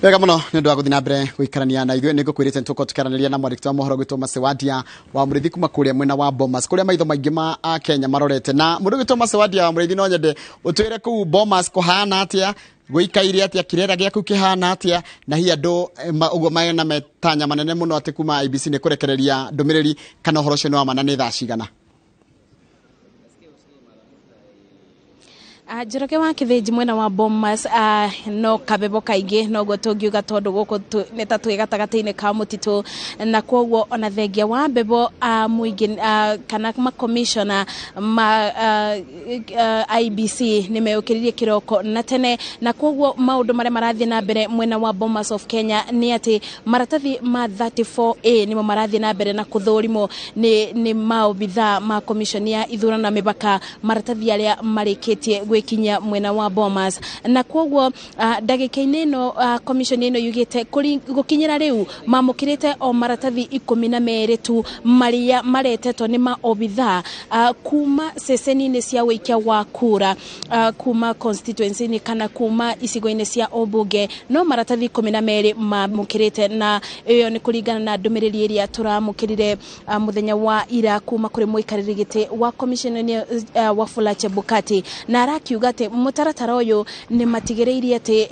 Wega muno nĩ ũndũ wa gũthiĩ na mbere gũikarania na ithuĩ. Nĩ ngũkwĩrĩte nĩ tũkorwo tũkĩaranĩria na mwandĩki wa mohoro gwĩtwo Macewadia wa Mũrĩithi kuma kũrĩa mwena wa Bomas, kũrĩa maitho maingĩ ma Akenya marorete. Na mũndũ gwĩtwo Macewadia wa Mũrĩithi, no nyende ũtwĩre kũu Bomas kũhana atĩa, gũikaire atĩa, kĩrĩra gĩaku kĩhana atĩa, na hihi andũ ũguo mena metanya manene mũno atĩ kuma IEBC nĩ kũrekereria ndũmĩrĩri, kana ũhoro ũcio nĩ wa ma na nĩ thaa cigana? Njoroge wa Kĩthĩnji, mwena wa Bomas no kabebo kaingĩ noguo tũngiuga, tondũ gũkũ nĩ ta twĩ gatagatĩ-inĩ ka mũtitũ, na koguo ona thengia wa mbebo, mũingĩ kana makomishona ma IEBC nĩ meyũkĩririe kĩroko na tene, na koguo maũndũ marĩa marathiĩ na mbere mwena wa Bomas of Kenya nĩ atĩ maratathi ma 34A nĩmo marathiĩ na mbere na kũthũrimwo nĩ maobithaa ma commission ya ithurano na mĩbaka, maratathi arĩa marĩkĩtie gwĩkinyia mwena wa Bomas. Na koguo ndagĩka-inĩ ĩno, commission ĩno yugĩte gũkinyĩra rĩu mamũkĩrĩte o maratathi 12 tu marĩa maretetwo nĩ maobithaa kuma ceceni-inĩ cia ũikia wa kura, kuma constituency-inĩ kana kuma icigo-inĩ cia ũmbunge. No maratathi 12 mamũkĩrĩte, na ĩyo nĩ kũringana na ndũmĩrĩri ĩrĩa tũramũkĩrire mũthenya wa ira kuma kũrĩ mũikarĩri gĩtĩ wa commission Wafula Chebukati, na arakiuga atĩ mũtaratara ũyũ nĩ matigĩrĩirie atĩ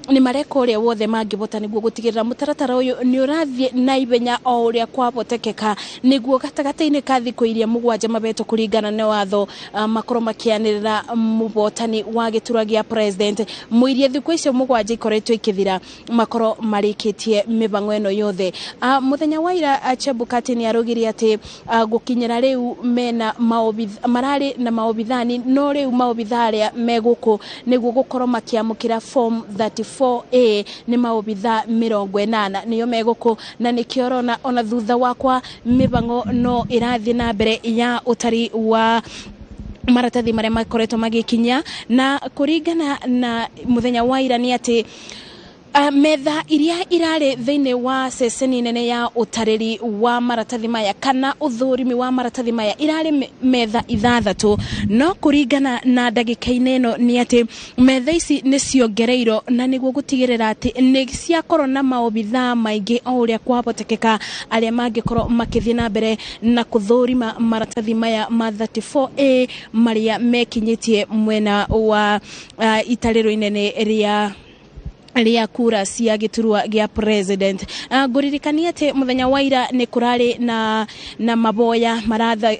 nĩ mareka ũrĩa wothe mangĩbota nĩguo gũtigĩrĩra mũtaratara ũyũ nĩ ũrathiĩ na ihenya o ũrĩa kwahotekeka, nĩguo gatagatĩ-inĩ ka thikũ iria 7 mabetwo kũringana na watho, makorwo makĩanĩrĩra mũhotani wa gĩturwa gĩa president. Mũirie thikũ icio 7 ikoretwo ikĩthira, makorwo marĩkĩtie mĩbango ĩno yothe. Mũthenya wa ira, Chebukati nĩ arugire atĩ gũkinyĩra rĩu mena mararĩ na maobithani, no rĩu maobitha arĩa me gũkũ nĩguo gũkorwo makĩamũkĩra form 34A nĩ maobitha 80 nĩo me gũkũ. Na nĩkĩo ũrona ona thutha wakwa mĩbango no ĩrathiĩ na mbere ya ũtari wa maratathi marĩa makoretwo magĩkinya. Na kũringana na mũthenya wa ira nĩ atĩ metha iria irarĩ thĩinĩ wa ceceni nene ya ũtarĩri wa maratathi maya kana ũthũrimi wa maratathi maya irarĩ metha 6, no kũringana na ndagĩka-inĩ ĩno nĩ atĩ metha ici nĩ ciongereirwo, na nĩguo gũtigĩrĩra atĩ nĩ ciakorwo na maobithaa maingĩ o ũrĩa kwahotekeka arĩa mangĩkorwo makĩthiĩ na mbere na kũthũrima maratathi maya ma 34A marĩa mekinyĩtie mwena wa itarĩro inene rĩa kura cia gĩturwa gĩa president. Ngũririkania atĩ mũthenya wa ira nĩ kũrarĩ na maboya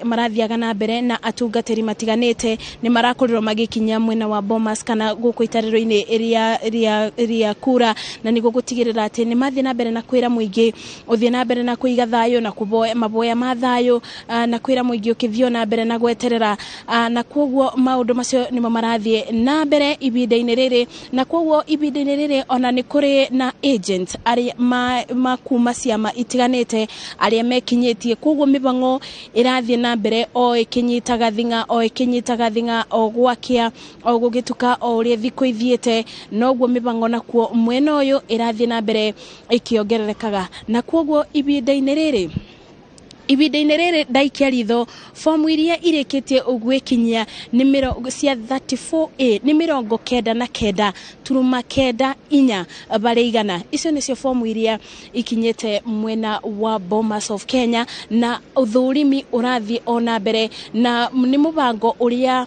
marathiaga na mbere, na atungatĩri matiganĩte nĩ marakorirwo magĩkinya mwena wa Bomas kana gũkũ itarĩro-inĩ rĩa kura, na nĩguo gũtigĩrĩra atĩ nĩ mathiĩ na mbere na kwĩra mũingĩ ũthiĩ na mbere na kũiga thayũ na kũboya maboya ma thayũ, na kwĩra mũingĩ ũkĩthiĩ na mbere na gweterera. Na koguo maũndũ macio nĩmo marathiĩ na mbere ihinda-inĩ rĩrĩ. Na koguo ihinda-inĩ rĩrĩ ona nĩ kũrĩ na agent arĩa ma kuma ciama itiganĩte arĩa mekinyĩtie. Koguo mĩbango ĩrathiĩ na mbere o ĩkĩnyitaga thing'a, o ĩkĩnyitaga thing'a, o gwakĩa, o gũgĩtuka, o ũrĩa thikũ ithiĩte noguo mĩbango nakuo mwena ũyũ ĩrathiĩ na mbere ĩkĩongererekaga. Na koguo ihinda-inĩ rĩrĩ ndaikia ritho, fomu iria irĩkĩtie gwĩkinyia nĩ mĩrongo cia 34A nĩ 99.94 barĩ igana. Icio nĩcio fomu iria ikinyĩte mwena wa Bomas of Kenya, na ũthũrimi ũrathiĩ o na mbere, na nĩ mũbango ũrĩa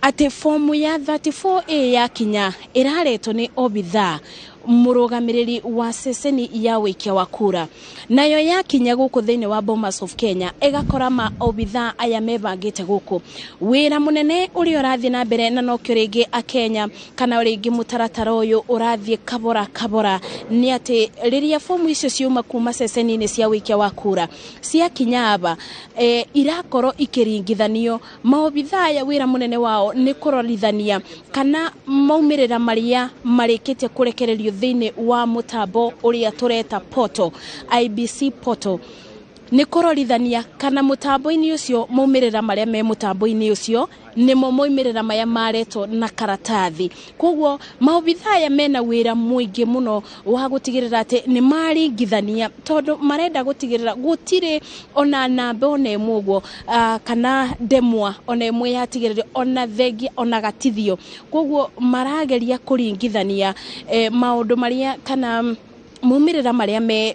atĩ fomu ya 34A yakinya ĩraretwo nĩ obithaa mũrũgamĩrĩri wa ceceni ya ũikia wa kura, nayo yakinya gũkũ thĩinĩ wa Bomas of Kenya ĩgakora ma obithaa aya mebangĩte gũkũ. Wĩra mũnene ũrĩa ũrathiĩ na mbere, na nokĩo rĩngĩ akenya kana rĩngĩ mũtaratara ũyũ ũrathiĩ kabora kabora, nĩ atĩ rĩrĩa fomu icio ciuma kuma ceceni-inĩ cia ũikia wa kura ciakinya aba, irakorwo ikĩringithanio. Maobithaa aya wĩra mũnene wao nĩ kũrorithania kana maumĩrĩra marĩa marĩkĩtie kũrekererio thĩinĩ wa mũtambo ũrĩa tũreta portal, IEBC portal. Nĩ kũrorithania kana mũtambo-inĩ ũcio maumĩrĩra marĩa me mũtambo-inĩ ũcio nĩmo maumĩrĩra maya maretwo na karatathi. Koguo maobithaa aya mena wĩra mũingĩ mũno wa gũtigĩrĩra atĩ nĩ maringithania, tondũ marenda gũtigĩrĩra gũtirĩ ona namba ona ĩmwe ũguo, kana ndemwa ona ĩmwe yatigĩrĩrio, ona thengia ona gatithio. Koguo marageria kũringithania maũndũ marĩa kana maumĩrĩra marĩa me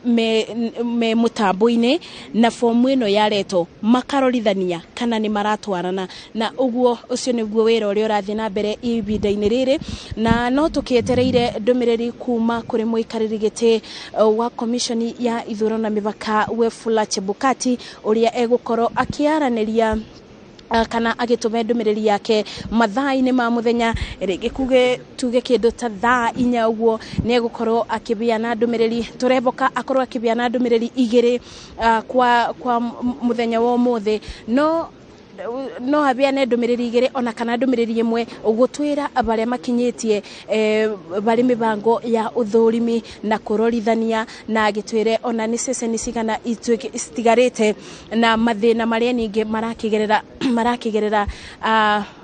mũtambo-inĩ na fomu ĩno yaretwo, makarorithania kana nĩ maratwarana. Na ũguo ũcio nĩguo wĩra ũrĩa ũrathiĩ na mbere ihinda-inĩ rĩrĩ, na no tũkĩetereire ndũmĩrĩri kuma kũrĩ mũikarĩri gĩtĩ wa komiconi ya ithurano na mĩbaka Wafula Chebukati, ũrĩa egũkorwo akĩaranĩria kana agĩtũma ndũmĩrĩri yake mathaa-inĩ ma mũthenya, rĩngĩ kuge tuge kĩndũ ta thaa 4 ũguo nĩ egũkorwo akĩheana ndũmĩrĩri. Tũreboka akorwo akĩheana ndũmĩrĩri 2 kwa mũthenya wa ũmũthĩ, no aheane ndũmĩrĩri 2 ona kana ndũmĩrĩri 1 gũtwĩra barĩa makinyĩtie barĩ mĩbango ya ũthũrimi na kũrorithania, na agĩtwĩre ona nĩ ceceni cigana citigarĩte na mathĩna marĩa ningĩ marakĩgerera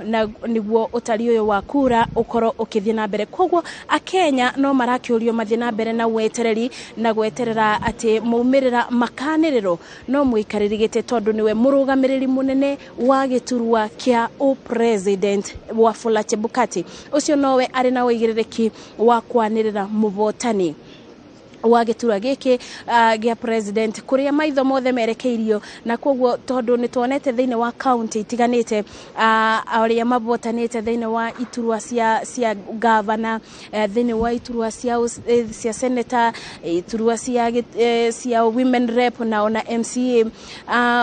na nĩguo ũtari ũyũ wa kura ũkorwo ũkĩthiĩ na mbere. Koguo akenya no marakĩũrio mathiĩ na mbere na wetereri na gweterera atĩ maumĩrĩra makanĩrĩrwo no mũikarĩri gĩtĩ, tondũ nĩwe mũrũgamĩrĩri mũnene wa gĩturwa kĩa ũpresident Wafula Chebukati. Ũcio nowe arĩ na ũigĩrĩrĩki wa kwanĩrĩra mũhotani wa gĩturwa gĩkĩ gĩa president, kũrĩa maitho mothe merekeirio. Na koguo tondũ nĩ tuonete thĩinĩ wa county itiganĩte arĩa mabotanĩte thĩinĩ wa iturwa cia gavana, thĩinĩ wa iturwa cia senator, iturwa cia women rep na ona MCA,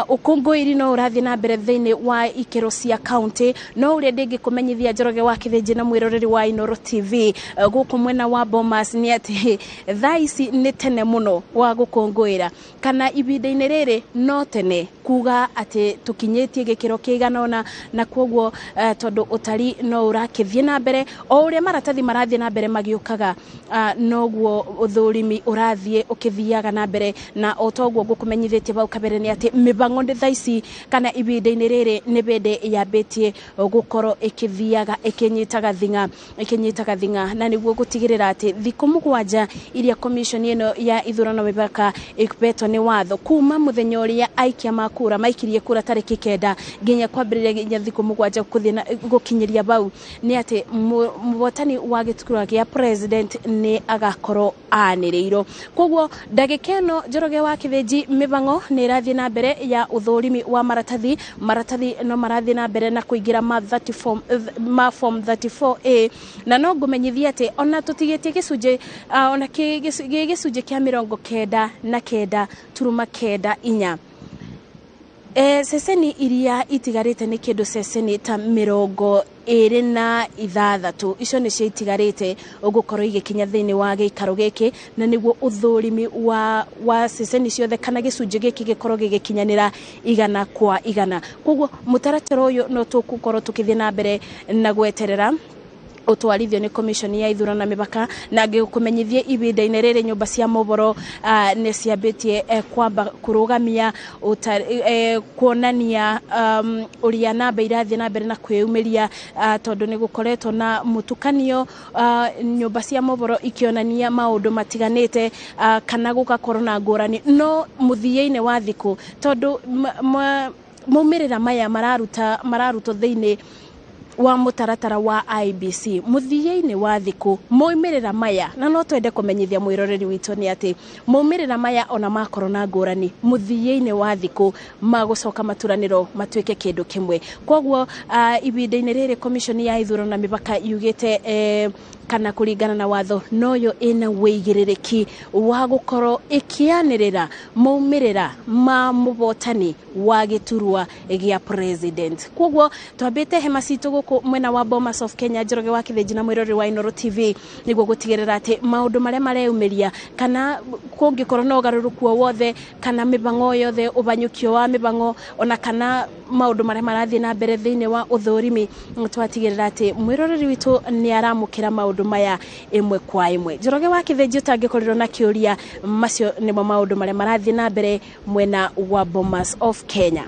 ũkũngũĩri no ũrathiĩ na mbere thĩinĩ wa ikĩro cia county. No ũrĩa ndĩngĩkũmenyithia Njoroge wa Kĩthĩnji na mwĩroreri wa Inooro TV gũkũ mwena wa Bomas nĩ atĩ thaa ici nĩ tene mũno wa gũkũngũĩra, kana ihinda-inĩ rĩrĩ no tene kuga atĩ tũkinyĩtie gĩkĩro kĩigana ũna, na koguo tondũ ũtari no ũrakĩthiĩ na mbere o ũrĩa maratathi marathiĩ na mbere magĩũkaga, noguo ũthũrimi ũrathiĩ ũkĩthiaga na mbere. Na o toguo ngũkũmenyithĩtie bau kabere nĩ atĩ mĩbango nĩ thaa ici kana ihinda-inĩ rĩrĩ nĩ bĩndĩ yambĩtie gũkorwo ĩkĩthiaga ĩkĩnyitaga thing'a, na nĩguo gũtigĩrĩra atĩ thikũ 7 iria commission ĩno ya ithurano mĩbaka ĩbetwo nĩ watho kuma mũthenya ũrĩa aikia ma kura maikirie kura tarĩki 9 nginya kwambĩrĩria nginya thikũ 7 gũthiĩ na gũkinyĩria bau, nĩ atĩ mũhotani wa gĩturwa gĩa president nĩ agakorwo anĩrĩirwo. Koguo ndagĩka ĩno Njoroge wa Kĩthĩnji mĩbango nĩ ĩrathiĩ na mbere ya ũthũrimi wa maratathi. Maratathi no marathiĩ na mbere na kũingĩra ma 34, ma form 34A, na no ngũmenyithie atĩ ona tũtigĩtie gĩcunjĩ, ona gĩcunjĩ kĩa 99.94. Ceceni iria itigarĩte nĩ kĩndũ ceceni ta 26, icio nĩcio itigarĩte ũgũkorwo igĩkinya thĩinĩ wa gĩikaro gĩkĩ, na nĩguo ũthũrimi wa ceceni ciothe kana gĩcunjĩ gĩkĩ gĩkorwo gĩgĩkinyanĩra 100%. Koguo mũtaratara ũyũ no tũgũkorwo tũkĩthiĩ na mbere na gweterera ũtwarithio nĩ commission ya ithurano na mĩbaka. Na ngĩkũmenyithie ihinda-inĩ rĩrĩ nyũmba cia mohoro nĩ ciambĩtie kwamba kũrũgamia kuonania ũrĩa namba irathiĩ na mbere na kwĩyumĩria, tondũ nĩ gũkoretwo na mũtukanio, nyũmba cia mohoro ikĩonania maũndũ matiganĩte, kana gũgakorwo na ngũrani no mũthia-inĩ wa thikũ, tondũ maumĩrĩra maya mararutwo thĩinĩ wa mũtaratara wa IEBC mũthia-inĩ wa thikũ maumĩrĩra maya. Na no twende kũmenyithia mwĩroreri witũ nĩ atĩ maumĩrĩra maya ona makorwo na ngũrani mũthia-inĩ wa thikũ magũcoka maturanĩro matuĩke kĩndũ kĩmwe. Koguo ihinda-inĩ rĩrĩ commission ya ithurano na mĩbaka yugĩte kana kũringana na watho noyo ĩna wĩigĩrĩrĩki wa gũkorwo ĩkĩanĩrĩra maumĩrĩra ma mũhotani wa gĩturwa gĩa president. Koguo twambĩte hema citũ gũkũ Gũkũ mwena wa Bomas of Kenya, Njoroge wa Kĩthĩnji na mwĩroreri wa Inooro TV, nĩguo gũtigĩrĩra atĩ maũndũ marĩa mareyumĩria kana kũngĩkorwo na ũgarũrũku o wothe kana mĩbango yothe, ũbanyũkio wa mĩbango, ona kana maũndũ marĩa marathiĩ na mbere thĩinĩ wa ũthũrimi, twatigĩrĩra atĩ mwĩroreri witũ nĩ aramũkĩra maũndũ maya ĩmwe kwa ĩmwe. Njoroge wa Kĩthĩnji, ũtangĩkorirwo na kĩũria, macio nĩmo maũndũ marĩa marathiĩ na mbere mwena wa Bomas of Kenya.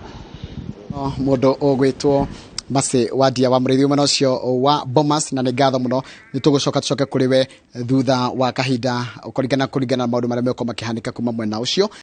Mũndũ ũgwĩtwo Mercy Wandia wa Mũrĩithi, mwena ũcio wa Bomas, na nĩ ngatho mũno. Nĩ tũgũcoka tũcoke kũrĩ we thutha wa kahinda kũringana na maũndũ marĩa megũkorwo makĩhanĩka kuma mwena ũcio.